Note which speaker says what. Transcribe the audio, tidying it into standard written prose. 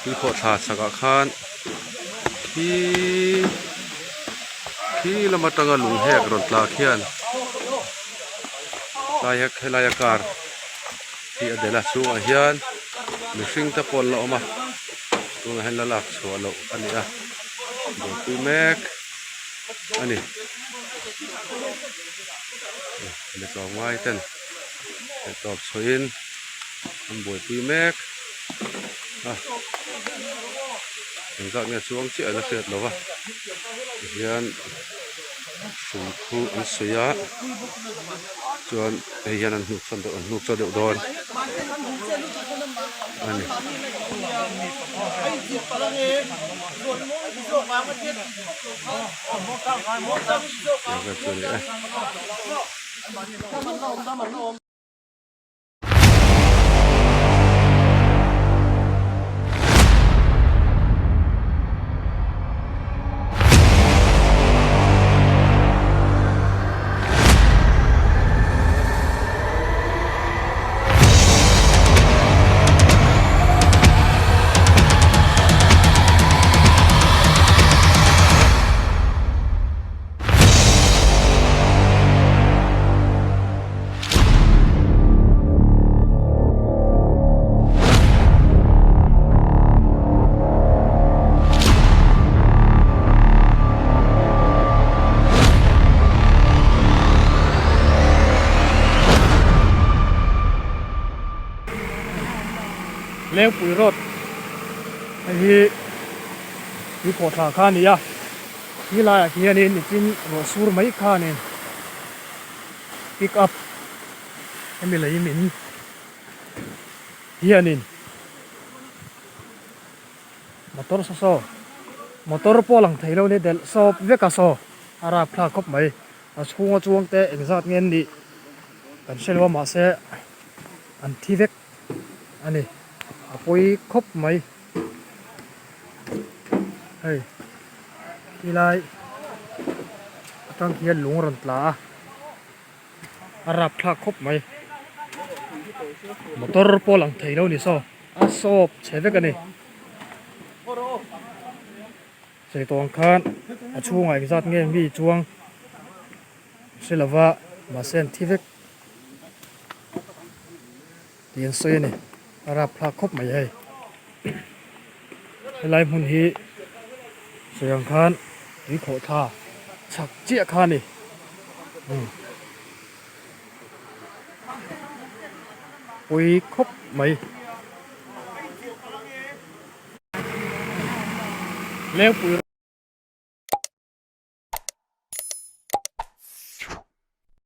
Speaker 1: Tuikhawhthla chhakah khan khi khi lam atanga lung hek rawn tla khian tlai a helaia car hi a delh a chhungah hian mihring te pawh an la awm a tunah hian la lak chhuah loh a ni a buaipui mek a ni mi tlawmngai ten theihtawp chhuahin an buaipui mek a engzat nge chuang chiah la hriat loh a tihian hrui khu an suih a chuan hei hian an hnuk sawn deuh an hnuk chaw deuh dawn a ni.
Speaker 2: Lengpui road hei hi tuikhawhthla kha a ni a Khi laiah khianin nichin ruah sur mai khanin pick up hemi lei min hianin motor saw saw motor pawh lang thei lo nia delh sawp vek a saw a rapthlak khawp mai a chhunga chuang te engzat nge an nih kan hre lo a mahse an thi vek a ni a pawi khawp mai. Hei khilai atang khian lung a rawn tla a a rapthlak khawp mai motor pawh lang thei lo ni saw a sawp chhe vek a ni sawi tawh ang khan a chhungah engzat nge mi chuang hre lova mahse an thi vek tih an sawi a ni a rapthlak khawp mai hei helai hmun hi sawi ang khan tui khawh thla chhak chiah kha a ni umm pui khawp mai lengpui.